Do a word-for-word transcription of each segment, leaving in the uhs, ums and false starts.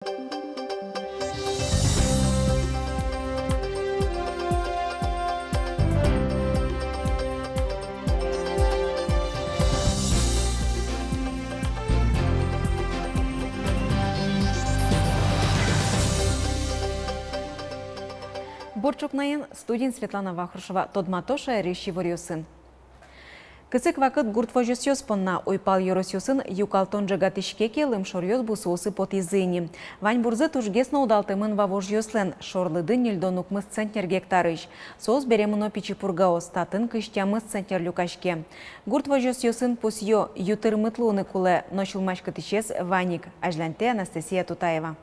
Бур ӵукнаен, студиын Светлана Вахрушева. Тодмато шаерысь иворъёсын. Кысык вакыт гурт возёсъёс понна. Уйпал ёросъёсын юкалтон ӝегатӥське ке, лымшоръёс бусыосы потӥзы ини. Ваньбурзы тужгес но удалтэмын вавожъёслэн. Шорлыдын ньыльдон укмыс центнер гектарысь. Соос бере мыно Пичи Пургаос, татын кызь тямыс центнер люкаське. Гурт возёсъёсын пусъё: ю тырмыт луыны кулэ, но сюлмаськытӥсез вань ик. Азьланьтэ Анастасия Тутаева.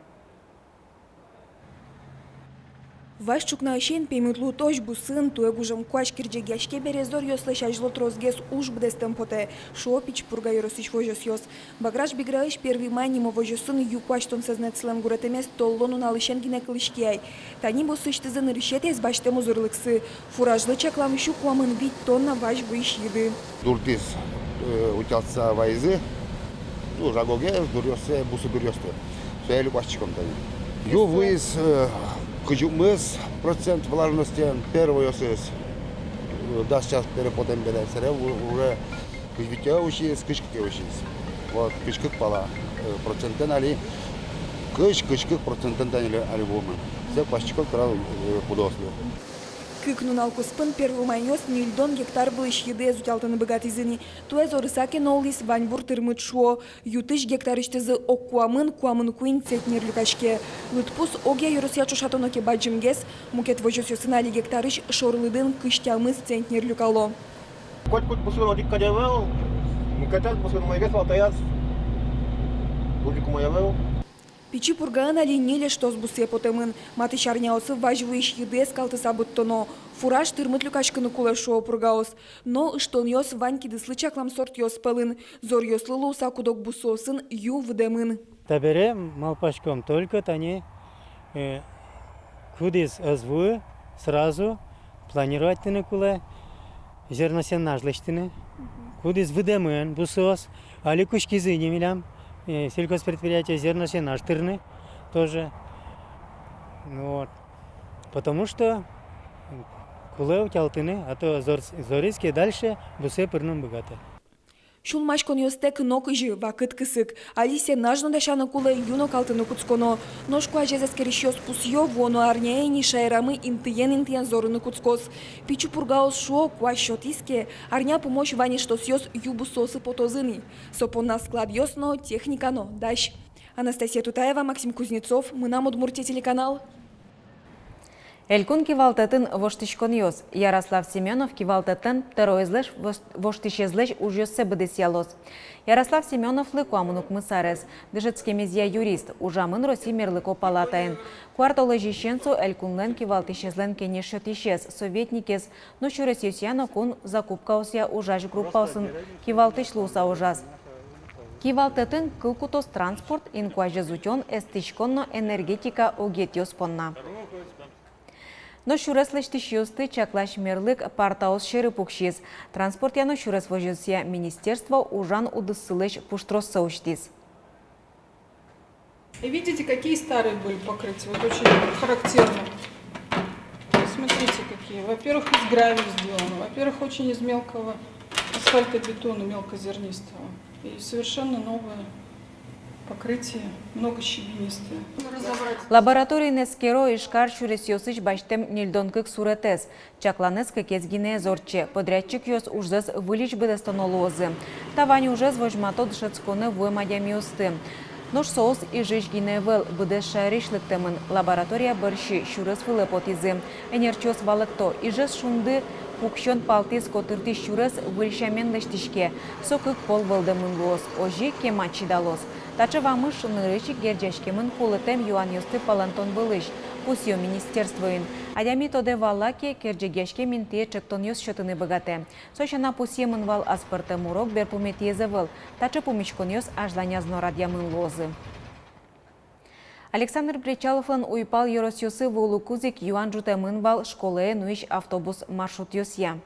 Вазь ӵукнаысен пеймыт луытозь бусын, туэ гужем куазь кирӟегъяське бере, зоръёслэсь азьло тросгес уж быдэстэм потэ, шуо Пичи Пурга ёросысь возёсъёс. Баграш-Биграысь Первый май нимо возёсын ю куазь тонсэзнэтсылэн гуретэмез толло нуналысен гинэ кылӥське ай. Тани бусыысьтызы нырысетӥез басьтэм узырлыксы. Фуражлы чаклам сю куамын вить тонна вазь вуись йыды. Дуртӥз, э, утялтыса вайизы, ну, жагогес, дуръёссэ, бусы дуръёсты. Сое люкаськом тани. Ю вуиз, э, кызь укмыс процент влажностен, первойёсыз, э, дас час бере потэм бере, сэре у-, уже кызь витье усиз, кызь кыке усиз. Вот, кызь кык пала, э, процентэн али, кызь, кызь кык процентэн тани али, али вуэмын. Сое люкаськом кӧрал, э, пудоослы. Кык нунал куспын первомайёс ньыльдон гектар вылысь йыды ӧз утялтыны быгатӥзы ни. Туэ зорыса ке но улӥз, ваньбур тырмыт, шуо. Ю тысь гектарысьтызы ог куамын, куамын куинь центнер люкаське. Лыдпус огъя ёросъя ӵошатоно ке бадӟымгес, мукет возёсъёсын али гектарысь шорлыдын кызь тямыс центнер люкало. Котькуд бусын одӥг кадь ӧвӧл, мукетыз бусын умойгес вал, таяз туж ик умой ӧвӧл. Пичи Пургаын али ньыль эштос бусые потэмын. Матысь арняосы вазь вуись йыды эскалтыса быдтоно. Фураж тырмыт люкаськыны кулэ, шуо пургаос. Но ыштонъёс вань кидыслы чаклам сортъёс пӧлын. Зоръёслы луыса куд-ог бусыосын ю выдэмын. Табере малпаськом только тани, э, кудӥз ӧз вуы, сразу планировать тыны кулэ, зерносенаж лэсьтыны. Мгм. Кудӥз выдэмын бусыос, али кутскизы ни милям, э, сельхозпредприятие зерносенаж тырны тоже. Ну вот. Потому что кулэ утялтыны, а то зор-, зориз ке, дальше бусые пырыны ум быгатэ. Сюлмаськонъёстэк но кызьы, вакыт кысык. Али сенаж но дасяны кулэ, ю но калтыны кутсконо. Нош куазез эскерисьёс пусъё: вуоно арняе ини шаерамы интыен-интыен зорыны кутскоз. Пичи Пургаос шуо: куазь сётӥз ке, арня пумозь вань эштосъёс ю бусыосы потозы ни. Со понна складъёс но, техника но дась. Анастасия Тутаева, Максим Кузнецов, «Мынам Удмуртие» телеканал. Элькун кивалтэтын воштӥськонъёс. Ярослав Семёнов кивалтэтлэн тӧроезлэсь вос-, воштӥсезлэсь ужъёссэ быдэсъялоз. Ярослав Семёновлы куамын укмыс арес. Дышетскемезъя юрист, ужамын Россия мерлыко палатаын. Куартолэзьысен со элькунлэн кивалтӥсезлэн кенеш сётӥсез, советникез, но сюресъёсъя но кун закупкаосъя ужась группаосын кивалтӥсь луыса ужаз. Кивалтэтын кыл кутоз транспорт, инкуазез утён, эстӥськон но энергетика огетъёс понна. Но сюрес лэсьтӥсьёсты чаклась мерлык партаос сьӧры пуксиз. Транспортъя но сюрес возёсъя министерство ужан удыссылэсь пуштроссэ усьтӥз. И видите, какие старые были покрытия? Вот очень характерно. Смотрите, какие. Во-первых, из гравия сделано. Во-первых, очень из мелкого асфальтобетона, мелкозернистого. И совершенно новое покрытие, много щебенистое. Лабораториын эскеро Ижкар сюресъёсысь басьтэм ньыльдон кык суретэз. Чакланэз кыкез гинэ ӧз ортче. Подрядчикъёс ужзэс выльысь быдэстоно луозы. Та вань ужез возьмато дышетсконэ вуэм адямиосты. Нош соос Ижысь гинэ ӧвӧл, быдэс шаерысь лыктэмын. Лаборатория бӧрсьы сюрес вылэ потӥзы. Ӧнерчиос валэкто: Ижез шунды пуксён палтӥз котыртӥсь сюрес выль сямен лэсьтӥське. Со кык пол вӧлдэмын луоз, озьы кема чидалоз. Таӵе вамыш нырысь ик герӟаськемын кулэтэм юанъёсты палэнтон вылысь, пусъё министерствоын. Адями тодэ вала ке, герӟегъяськем интые ӵектонъёс сётыны быгатэ. Со сяна пусъемын вал аспӧртэм урок берпуметӥез ӧвӧл. Таӵе пумиськонъёс азьланяз но радъямын луозы. Александр Бречаловлэн уйпал ёросъёсы вуылыкуз ик юан ӝутэмын вал школае нуись автобус маршрутъёсъя.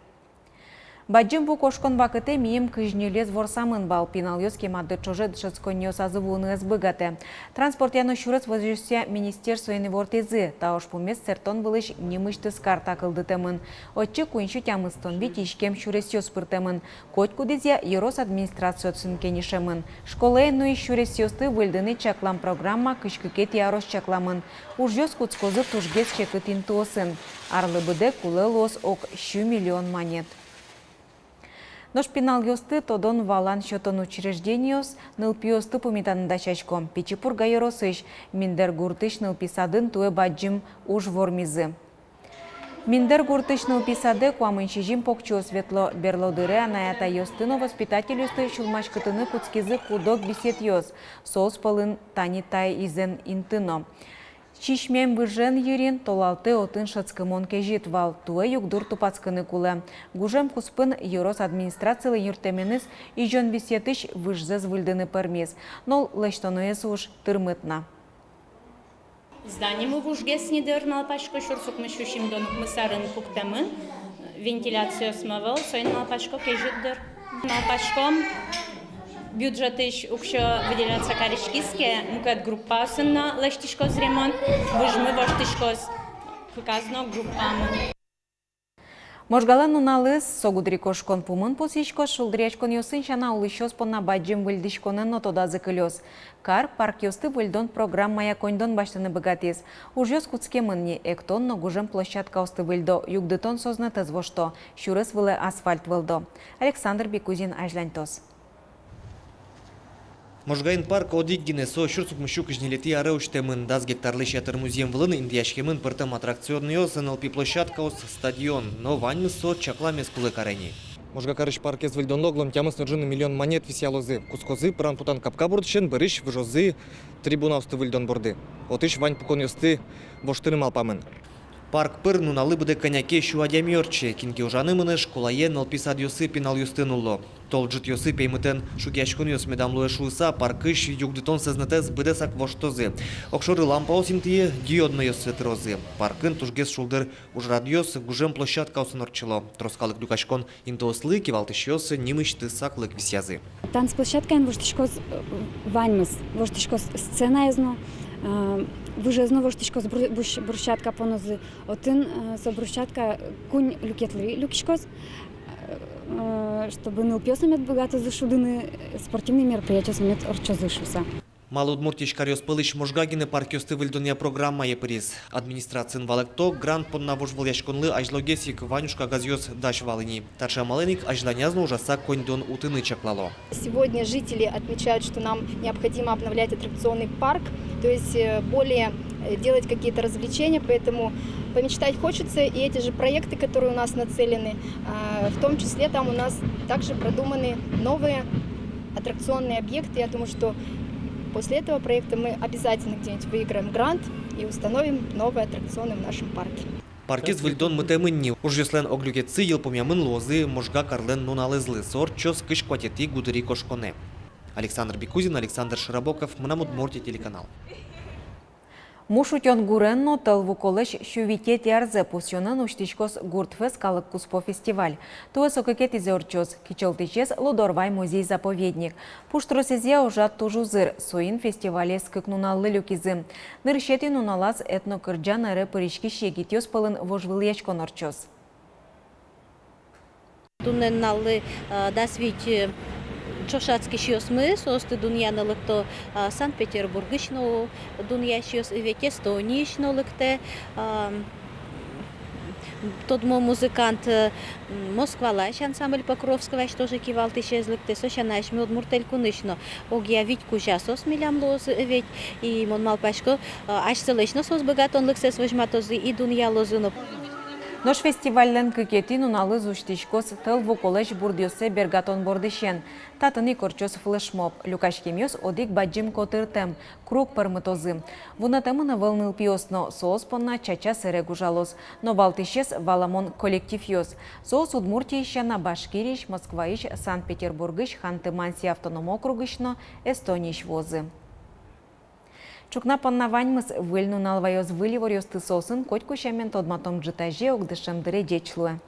Бадӟым ву кошкон вакытэ миым кызь ньылез ворсамын вал. Пиналъёс кема дыр ӵоже дышетсконниосазы вуыны ӧз быгатэ. Транспортъя но сюрес возёсъя министерствоен ивортӥзы: та ужпумез сэрттон вылысь нимысьтыз карта кылдытэмын. Отчы куинь сю тямыстон вить иськем сюресъёс пыртэмын. Котькудӥзъя ёрос администрациосын кенешемын. Школае нуись сюресъёсты выльдыны чаклам программа кызь кыкетӥ арозь чакламын. Ужъёс кутскозы тужгес секыт интыосын. Арлы быдэ кулэ луоз ог сю миллион манет. Нош пиналъёсты тодон-валан сётон учреждениос нылпиосты пумитаны дасясько. Пичи Пурга ёросысь Миндэр гуртысь нылпи садын туэ бадӟым уж вормизы. Миндэр гуртысь нылпи садэ куамын сизьым покчиос ветло. Берло дыре анай-атайёсты но воспитательёсты сюлмаськытыны кутскизы куд-ог беседъёс, соос пӧлын тани та изэн инты но. Сисьмем выжен йырин толалтэ отын шӧдскымон кезьыт вал, туэ югдур тупатскыны кулэ. Гужем куспын ёрос администрацилы юрттэменыз изён висъетысь выжзэс выльдыны пӧрмиз. Но лэсьтоноез уж тырмыт на. Зданимы вужгес ни дыр, малпасько, сюрс укмыс сю сизьымдон укмыс арын пуктэмын, вентиляциосмы ӧвӧл, соин, малпасько, кезьыт дыр. Малпаськом, бюджетысь уксё выделяться кариськиз ке, мукет группаосын но лэсьтӥськоз ремонт, выжмы воштӥськоз кыказ но группамы. Можгалэн нуналыз, со гудырикошкон пумын пусйиськоз. Шулдыръяськонъёсын сяна, улӥсьёс понна бадӟым выльдӥськонэн но тодазы кылёз. Кар паркъёсты выльдон программая коньдон басьтыны быгатӥз. Ужъёс кутскемын ни: эктон но гужем площадкаосты выльдо, югдытон сӧзнэтэз вошто, сюрес вылэ асфальт вӧлдо. Александр Бикузин азьланьтоз. Можгаын парк одӥг гинэ, со сюрс укмыс сю кызь ньылетӥ аре усьтэмын. Дас гектарлэсь ятыр музъем вылын интыяськемын пӧртэм аттракционъёс, нылпи площадкаос, стадион. Но ваньмыз со чакламез кулэ каре ни. Можга карысь паркез выльдонлы огъя тямыс но ӝыны миллион манет висъялозы. Кутскозы пыран-потан капка бордысен, берысь выжозы трибунаосты выльдон борды. Отысь вань пуконъёсты воштыны малпамын. Парк пыр нуналлы быдэ кӧня ке сю адями ортче. Кин ке ужаны мынэ, школае, нылпи садъёсы пиналъёсты нулло. Тол ӝытъёсы пеймытэн шугъяськонъёс медам луэ шуыса, паркысь югдытон сӧзнэтэз быдэсак воштозы. Огшоры лампаос интые диоднооссы тырозы. Паркын тужгес шулдыр ужрадъёс гужем площадкаосын ортчыло. Трос калык люкаськон интыослы кивалтӥсьёс нимысьтыз саклык висъязы. Танцплощадкаын воштӥськоз, э, ваньмыз. Воштӥськоз сценаез но, э, выжез но воштӥськоз, бру-, буш-, брусчатка понозы. Отын, э, со брусчатка куинь люкетлы люкиськоз, э, чтобы нылпиос но мед быгатозы шудыны, спортивный мероприятиос но мед ортчозы шуыса. Малы Удмуртиысь каръёс пӧлысь Можга гинэ паркъёсты выльдонъя программае пыриз? Администрациын валэкто: грант понна вожвылъяськонлы азьлогес ик ваньмыз кагазъёс дась вал ини. Таӵе амалэн ик азьланяз но ужаса коньдон утыны чаклало. Сегодня жители отмечают, что нам необходимо обновлять аттракционный парк, то есть, э, более, э, делать какие-то развлечения, поэтому помечтать хочется, и эти же проекты, которые у нас нацелены, а, в том числе там у нас также продуманы новые аттракционные объекты. Я думаю, что после этого проекта мы обязательно где-нибудь выиграем грант и установим новые аттракционы в нашем парке. Паркез выльдон мытэмын ни. Ужъёслэн ог люкетсы йылпумъямын луозы Можга карлэн нуналэзлы. Со ортчоз кызь куатетӥ гудырикошконэ. Александр Бикузин, Александр Широбоков, «Мынам Удмуртие» телеканал. Муш утён гурен но тӧл вуколэсь сю витетӥ арзэ пусъёнэн усьтӥськоз «Гуртфест» калык куспо фестиваль. Туэ со кыкетӥзэ ортчоз. Кичӧлтӥсез Лудорвай музей-заповедник. Пуштросэзъя ужрад туж узыр, соин фестивалез кык нуналлы люкизы. Нырысетӥ нуналаз этнокырӟан ӧре пыриськись егитъёс пӧлын вожвылъяськон ортчоз. Туннэ нуналлы, а, дас вить, э, ӵошатскисьёсмы, соосты дунъяны лыкто, а, Санкт-Петербургысь но дунъясьёс, и ведь Эстониысь но лыктэ, а, тодмо музыкант, э, Москвалась ансамбль Покровскойлась тоже кивалтӥсез лыктэ, со сяна асьме Удмурт Элькунысь но огъя вить кузя соос милям луозы ведь, и мон малпасько, э, асьсэлэсь но соос быгатонлыксэс возьматозы и дунъялозы но. Нош фестивальлэн кыкетӥ нуналыз усьтӥськоз тӧл вуколэсь бурдъёссэ бергатон бордысен. Татын ик ортчоз флешмоб. Люкаськемъёс одӥг бадӟым котыртэм круг пӧрмытозы. Вунэтэмын ӧвӧл нылпиос но, соос понна чача сэрег ужалоз. Но валтӥсез — валамон коллективъёс. Соос Удмуртиысь сяна, Башкириысь, Москваысь, Санкт-Петербургысь, Ханты-Манси автоном округысь но Эстониысь вуозы. Ӵукна понна ваньмыз. Выль нунал ваёз выль иворъёсты, соосын котьку сямен тодматом ӝытазе, ог дышем дыре. Ӟеч луэ.